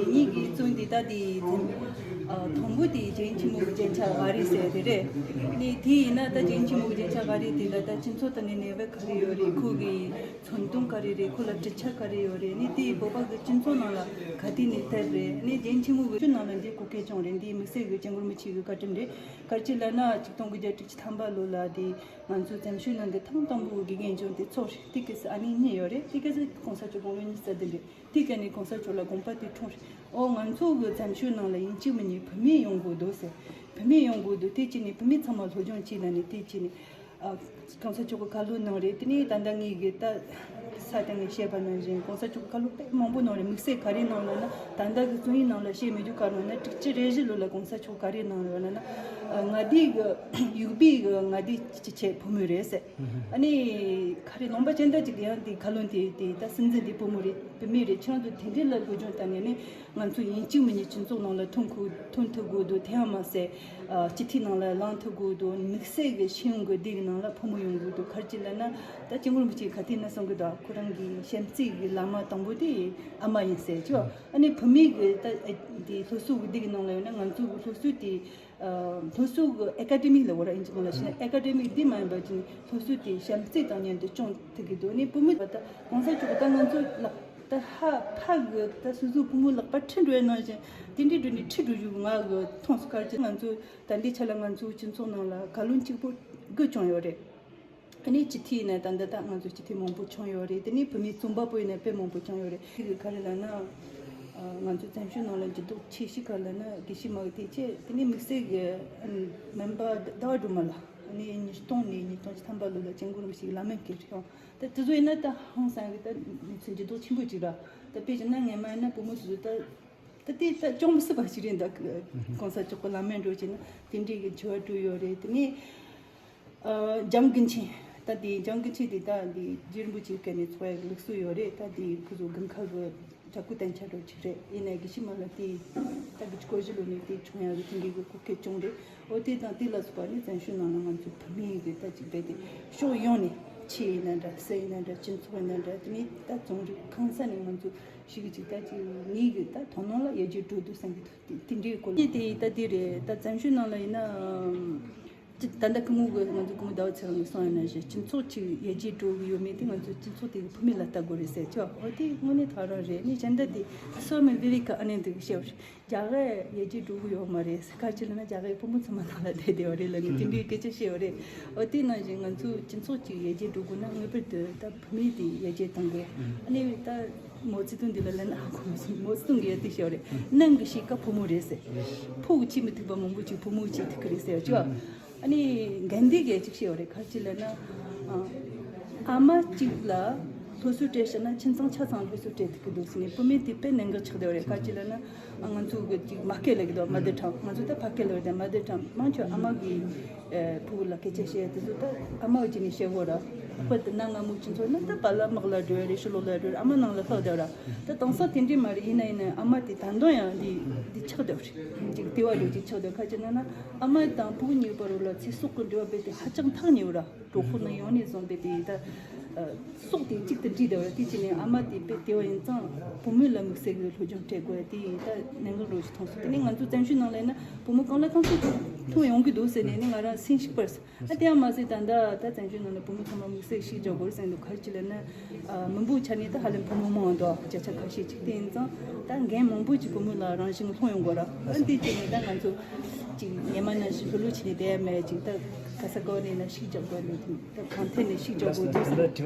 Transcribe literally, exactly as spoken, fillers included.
ངེད་ཀྱིས་བཙོན་འདི་ད་དེ་ཨ་དང་པོ་དེ་རྒྱལ་ཡུམ་ཆེན་མོ་གི་རྒྱན་ཆ་ག་རེ་ཟེར་དེ་རེད། ནས་དེ་ཡིན་ན་ད་རྒྱལ་ཡུམ་ཆེན་མོ་གི་རྒྱན་ཆ་ག་རེ་དེ་ལ་ད་སྤྱི་ཚོགས་དང་ནས་གནས་བབ་ག་རེ་ཡོད་རེད། ཁོ་གི་མཚོན་དོན་ག་རེ་རེད། ཁོ་ལ་གྲུབ་ཆ་ག་རེ་ཡོད་རེད། ནས་དེ་བོད་པ་གི་སྤྱི་ཚོགས་ནང་ལ་ག་དུས་ནས་དར་རེད། ནས་རྒྱལ་ཡུམ་ཆེན་མོ་གི་ཆོས་ནང་ལ་འདི་གོ་སྐལ་བྱུང་རེད། འདི་དམིགས་བསལ་གི་སྐྱབས་མགོན་རིན་པོ་ཆེ་གི་བཀའ་དྲིན་རེད། ག་རེ་ལབ་ན་ཆིག་སྟོང་དགུ་བརྒྱ་དྲུག་ཅུ་ཐམ་པ་ལོ་ལ་དེ་ང་ཚོ་བཙན་བྱོལ་ནང་གི་ཐེངས་དང་པོ་གི་དགེ་རྒན་བྱུང་དེ་ཚོགས་རེད། དེ་ག་ས་ཨ་ནེ་གཉིས་ཡོད་རེད། དེ་ག་ས་གོང་ས་མཆོག་དགུང་ལོ་ཉི་ཤུ་རྩ་བདུན་རེད། དེ་ག་ནས་གོང་ས་མཆོག་ལ་དགོངས་པ་དེ་འཁྲུངས་རེད། ཨོ་ང་ཚོ་གི་བཙན་བྱོལ་ནང་ལ་ཡིན་གཅིག་མིན་གཉིས་བུད་མེད་ཡོང་དགོས་འདུག་ཟེར། བུད་མེད་ཡོང་དགོས་འདུག་དེ་བྱས་ནས་བུད་མེད་ཚང་མ་སློབ་སྦྱོང་བྱས་ལ་ནས་དེ་བྱས་ནས་ཨ་གོང་ས་མཆོག་གི་བཀའ་སློབ་གནང་རེད། དེ་ནས་ད་ལྟ་ངས་གི་ད་ས་སྟེང་ནས་བཤད་པ་ནང་བཞིན་གོང་ས་མཆོག་གི་བཀའ་སློབ་དཔེ་མང་པོ་གནང་རེད། དམིགས་བསལ་ག་རེ་གནང་ལབ་ན་ད་ལྟ་གི་རྩོམ་ཡིག་ནང་ལ་བཤད་མི་རྒྱུ་ག་རེ་ལབ་ན་དྲུག་ཅུ་རེ་བཞི་ལོ་ལ་གོང་ས་མཆོག་ག་རེ་གནང་རེད་ལབ་ན་ཨ་མངའ་སྡེ་གི་ཡུ་པི་གི་མངའ་སྡེ་སྤྱི་ཆེད་བུ་མོ་རེད་ཟེར། ཨ་ནི་ག་རེ་ནང་པ་ཅན་ད་ཅིག་ཡང་དེ་ཁ་ལོན་དེ་དེ་ད་སྲིད་འཛིན་དེ་བུ་མོ་རེད། བུད་མེད་རེད། ཁྱེད་རང་ཚོ་དེ་འདྲའི་ལ་སློབ་སྦྱོང་བཏང་ནས་ནི་ང་ཚོ་ཡིན་གཅིག་མིན་གཉིས་སྤྱི་ཚོགས་ནང་ལ་ཐོན་ཁུ་ཐོན་ཐུབ་དགོས་འདུག་དེ་ཡང་མ་ཟད་ཨ་སྤྱི་འཐུས་ནང་ལ་ལངས་ཐུབ་དགོས་འདུག་དམིགས་བསལ་གྱི་ཤེས་ཡོན་གྱི་སྡེ་གི་ནང་ལ་ཕོ་མོ་ཡོང་དགོས་འདུག་ག་རེ་བྱས་ལབ་ན་ད་སྐྱབས་མགོན་རིན་པོ་ཆེ་ག་དུས་ནས་གསུང་གི་འདུག་ཁོ་རང་གི་བྱམས་བརྩེ་གི་བླ་མ་དང་པོ་དེ་ཨ་མ་ཡིན་ཟེར་ཅོ། ཨ་ནི་བུད་མེད་གི་ད་དེ་སློབ་གསོ་གི་སྡེ་གི་ནང་ལ་ཡོད་ན་ང་ཚོ་གི་སློབ་གསོ་དེ། སློབ་གསོ་གི་ཨེ་ཀ་ཌེ་མིག་ལ་འོ་ར་ཨིན་ཇི་ནང་ལ་ཤེས་ན་ཨེ་ཀ་ཌེ་མིག་འདི་མ་ཡིན་པ་ཅིག་སློབ་གསོ་དེ་བྱམས་བརྩེ་དང་མཉམ་དུ་སྐྱོང་ཐུབ་ཀྱི་འདུག་ནི་བུ་མོ་ད་གོང་ས་མཆོག་གི་ད་ང་ཚོ་ལག་ད་ཧ་ཕ་གི་ད་སོ་སོའི་བུ་མོ་ལག་པ་ཁྲིད་འགྲོ་ཡ་ནང་བཞིན་དེ་འདྲའི་འགྲོ་ནི་ཁྲིད་འགྲོ་རྒྱུ་ང་གི་མཐོང་སོང་། ག་རེ་ང་ཚོ་ད་འདི་ཆ་ལ་ང་ཚོའི་སྤྱི་ཚོགས་ནང་ལ་བཀའ་བློན་གཅིག་པོ་དགུ་བྱུང་ཡོད་རེད། ཨ་ནི་སྤྱི་འཐུས་ནས་ད་ལྟ་ད་ང་ཚོ་སྤྱི་འཐུས་མང་པོ་བྱུང་ཡོད་རེད། དེ་ནས་བུད་མེད་རྩོམ་པ་པོ་ཡིན་ན་དཔེ་མང་པོ་བྱུང་ཡོད་རེད། དེ་གི་ག་རེ་ལབ་ན་ང་ཚོ་བཙན་བྱོལ་ནང་ལ་འགྱུར་ལྡོག་ཆེ་ཤོས་ག་རེ་ལབ་ན་དགེ་བཤེས་མ་གི་དེ་ཆེད་དེ་ནས་དམིགས་བསལ་གི་སྨན་པ་ཟླ་བ་སྒྲོལ་མ་ལགས་ཨ་ནི་ཉིས་སྟོང་ནས་ཉིས་སྟོང་བཅུ་ཐམ་པ་ལོ་ལ་སྐྱབས་མགོན་རིན་པོ་ཆེ་གི་བླ་སྨན་བསྐོས་རེད། ད་དེ་ཚོ་ཡིན་ན་ད་ཧང་སང་གི་ད་མི་ཚོ་འགྱུར་ལྡོག་ཆེན་པོ་ཅིག་ར། ད་དཔེ་བྱས་ན་སྔན་མ་ཡིན་ན་བུ་མོ་སོ་སོ་ད། ད་དེ་ད་སྐྱོང་མི་སྲིད་པ་ཞིག་རེད་འདུག་གོང་ས་མཆོག་གི་བླ་སྨན་འགྲོ་བྱས་ན་དེ་འདྲའི་གི་འཆི་བ་བཀྲོལ་ཡོད་རེད། དེ་ནས་ཨ་འཇམ་དགུན་ཆོས་ད་དེ་འཇམ་དགུན་ཆོས་དེ་ད་དེ་རྗེ་རིན་པོ་ཆེའི་སྐད་ནས་འཚོ་བའི་ལུགས་སྲོལ་ཡོད་རེད། ད་དེ་ཁོ་ཚོ་དགུན་ཁ་གི་དྲག་པོའི་གཏན་ཆགས་འགྲོ་ཅིག་རེད། ཡིན་ནའི་དགེ་བཤེས་མ་ལ་དེ་ད་དགུ་བཅུ་གོ་བཞི་ལོ་ནས་དེ་བྱུང་ཡག་གི་དེ་འདྲའི་གི་གོ་སྐལ་བྱུང་རེད། འོ་དེ་དང་དེ་ལ་སོགས་པ་ནི་བཙན་བྱོལ་ནང་ལ་ང་ཚོ་བུད་མེད་གི་ད་ཅིག་རྦད་དེ་ཕྱོགས་ཡོངས་ནས་ཆོས་ཡིན་ན་འདྲ་སྲིད་ཡིན་ན་འདྲ་སྤྱི་ཚོགས་ཡིན་ན་འདྲ་དེ་ནས་ད་རྩོམ་རིག་གང་ས་ནས་ང་ཚོ་ཞིག་གི་ཅིག་ད་ཅིག་ངེད་ཀྱི་ད་དོ་སྣང་ལ་ཡར་རྒྱས་འགྲོ་འདུག་བསམ་གི་འདུག་དེ་དེ་འདྲའི་སྐོར་ལ་དེ་ད་དེ་རེད། ད་བཙན་བྱོལ་ནང་ལ་ཡིན་ན་ཅི་ད་ལྟ་སྐུ་ངོ་གི་ང་ཚོ་སྐུ་ངོ་ཟླ་བ་ཚེ་རིང་གིས་གསུངས་ཡོད་ན་བཞིན་སྤྱི་ཚོགས་ཅིག་ཡར་རྒྱས་འགྲོ་གི་ཡོད་མེད་དེ་ང་ཚོ་སྤྱི་ཚོགས་དེ་གི་བུད་མེད་ལ་ལྟ་དགོས་རེད་ཟེར་ཆོག་འོ་དེ་དངོས་གནས་ད་རང་རེད། ནི་གཞན་ད་དེ་སོ་མི་བི་བི་ཀ་ཨ་ནེ་འདི་གི་བཤད་པ་རེད། རྒྱ་གར་ཡར་རྒྱས་འགྲོ་གི་ཡོད་མ་རེད། ག་ཅི་ལབ་ན་རྒྱ་གར་བུ་མོ་ཚང་མ་ནང་ལ་བསྡད་བསྡད་ཡོད་རེད་ལབ་ནས་དེ་འདྲའི་སྐད་ཆ་བཤད་ཡོད་རེད། འོ་དེ་ནང་བཞིན་ང་ཚོའི་སྤྱི་ཚོགས་ཅིག་ཡར་རྒྱས་འགྲོ་དགོས་ན་ངེས་པར་དུ་ད་བུད་མེད་དེ་ཡར་རྒྱས་གཏང་དགོས། ཨ་ནི་ད་མའོ་ཙེ་ཏུང་འདི་ལ་ལབ་ན་ཧ་གོ་མི་སོང་། མའོ་ཙེ་ཏུང་གིས་ཡང་དེ་བཤད་ཡོད་རེད། ནང་གི་གཤིས་ཀ་བུ་མོ་རེད་ཟེར། ཕོ་གི་བྱེད་མི་ཐུབ་པ་མང་པོ་ཅིག་བུ་མོ་གིས་བྱེད་ཐུབ་ཀྱི་རེད་ཟེར་ཡོད་ཅོ། ཨ་ནི་གྷན་དྷི་གིས་ཅིག་བཤད་ཡོད་རེད། ག་ཅི་ལབ་ན་ཨ་མ་གཅིག་ལ་སློབ་གསོ་སྤྲད་བཞག་ན་ཁྱིམ་ཚང་ཆ་ཚང་སློབ་གསོ་སྤྲད་ཐུབ་ཀྱི་འདུག་ཟེར་ནས་བུད་མེད་དེ་དཔེ་གནད་འགག་ཆགས་བསྡད་ཡོད་རེད། ག་ཅི་ལབ་ན། ང་ཚོ་གི་ཅིག་མ་སྐད་ལབ་ཀྱི་འདུག་མ་དར་ཊང་། ང་ཚོ་ད་ཕ་སྐད་ལབ་ཀྱི་འདུག་མ་དར་ཊང་། མང་ཆེ་བ་ཨ་མ་གིས་ཨེ་ཕྲུ་གུ་ལ་སྐད་ཆ་བཤད་དེ་ཚོ་ད་ཨ་མ་གི་ནས་བཤད་དགོས་ར། ཨ་ཕ་དེ་གནའ་སྔ་མོ་ཁྱེད་ཚོ་ན་ད་པཱ་ལགས་དམག་ལ་འགྲོ་ཡ་རེད། ཕྱི་ལོགས་ལ་འགྲོ་ར། ཨ་མ་ནང་ལ་ལྷག་བསྡད་ར། ད་དེང་སང་དེ་འདྲས་མ་རེད། ཡིན་ན་ཡིན་ན་ཨ་མ་དེ་ད་དུང་ཡང་འདི་འདི་ཆགས་བསྡད་རེད། ཅིག་དེ་བ་ལོ་ཅིག་ཆགས་བསྡད། ག་ཅི་ན་ན་ཨ་མ་དང་ཕྲུ་གུ་གཉིས་བར་ལ་ཚེ་སྲོག་གི་འབྲེལ་བ་རྦད་དེ་ཧ་ཅང་ཐག་ཉེ་བ་ར། གྲོགས་པོ་ནི་ཡོང་ནས་བཟུང་སྟེ་དེ་ད་སྲོག་དེ་གཅིག་ཏུ་འདྲེས་བསྡད་པ་དེ་བྱས་ནས་ཨ་མ་དེ་དཔེ་དེ་བ་ཡིན་ཙང་བུ་མོ་ལ་དམིགས་བསལ་གྱི་སློབ་སྦྱོང་སྤྲད་དགོས་དེ་ཡིན་ད་གནད་འགག་འདྲ་ཞིག་མཐོང་སོང་། དེ་ནས་ང་ཚོ་བཙན་བྱོལ་ནང་ལ་ཡིན་ན་བུ་མོ་གང་ལ་གང་འཚམ་ཐོན་ཡོང་གི་འདུག་ཟེར་ནས་ནི་ང་རང་སེམས་ཤིག་པར་སོང་། ཨ་དེ་ཡང་མ་ཟད་ད་ལྟ་ད་བཙན་བྱོལ་ནང་ལ་བུ་མོ་ཚང་མ་དམིགས་བསལ་ཤིག་རྒྱག་དགོས་ཟེར་འདུག་ག་རེ་བྱས་ལབ་ན། ཨ་མི་འབོར་ཆ་ནས་ད་ཧ་ལམ་བུ་མོ་མང་འདུག་བརྒྱ་ཆ་ཁ་ཤས་ཅིག་དེ་ཡིན་ཙང་ད་འགན་མང་པོ་ཅིག་བུ་མོ་ལ་རང་བཞིན་ལྷུང་ཡོང་གི་ར། ཨ་འདི་བྱས་ནས་ད་ང་ཚོ་ཅིག་ཉི་མ་ནང་བཞིན་ལྷོད་ལྷོད་བྱས་ནས་བསྡད་ཡ་མེད། ཅིག་ད་ག་ས་གོ་ནས་ན་ཤིག་རྒྱག་དགོས་ནས་ད་གང་ཐད་ནས་ཤིག་རྒྱག་དགོས་འདུག་ཟེར།